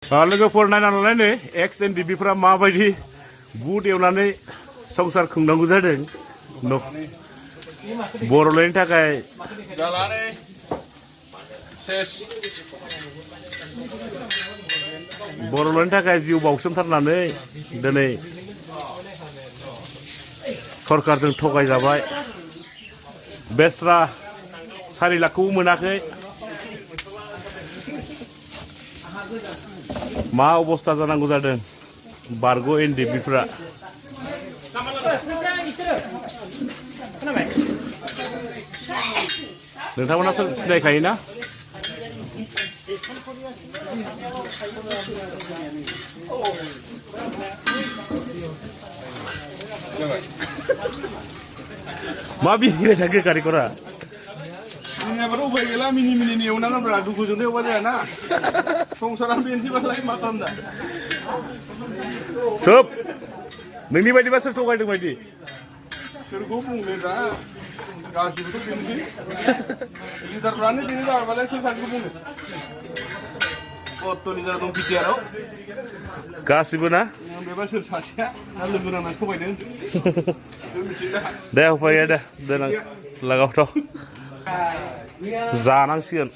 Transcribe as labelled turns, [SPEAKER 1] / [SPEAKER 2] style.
[SPEAKER 1] लोगोफोर नायना लालाय नै एक्स एन डिबिफ्रा माबायदि बुट एवनानै संसार खुंनांगौ जादों बर'नि थाखाय बर'नि थाखाय जिउ बाउसोमथारनानै दिनै सरकारजों थगायजाबाय बेस्रा 4 लाखखौबो मोनाखै मा अबस्था जानांगौ जादों बारग' एनडिबिफ्रा नोंथांमोना सिनायखायोना मा बिहिराय थाखो कारिकरा
[SPEAKER 2] Ini ubai gila mini ni unang beradu kujungnya ubai na. Songsaran binti balai makan dah.
[SPEAKER 1] Sob, nini badi basar tu kau itu badi.
[SPEAKER 2] Tergubung ni dah. Kasih tu binti. Ini terberani binti dah balai sih sangat gubung. Foto ni dah dong pikiran.
[SPEAKER 1] Kasih pun ah.
[SPEAKER 2] Yang bebas saja. Lalu guna nas tu badi.
[SPEAKER 1] Dah upaya dah, dah lagau toh. Jangan sian.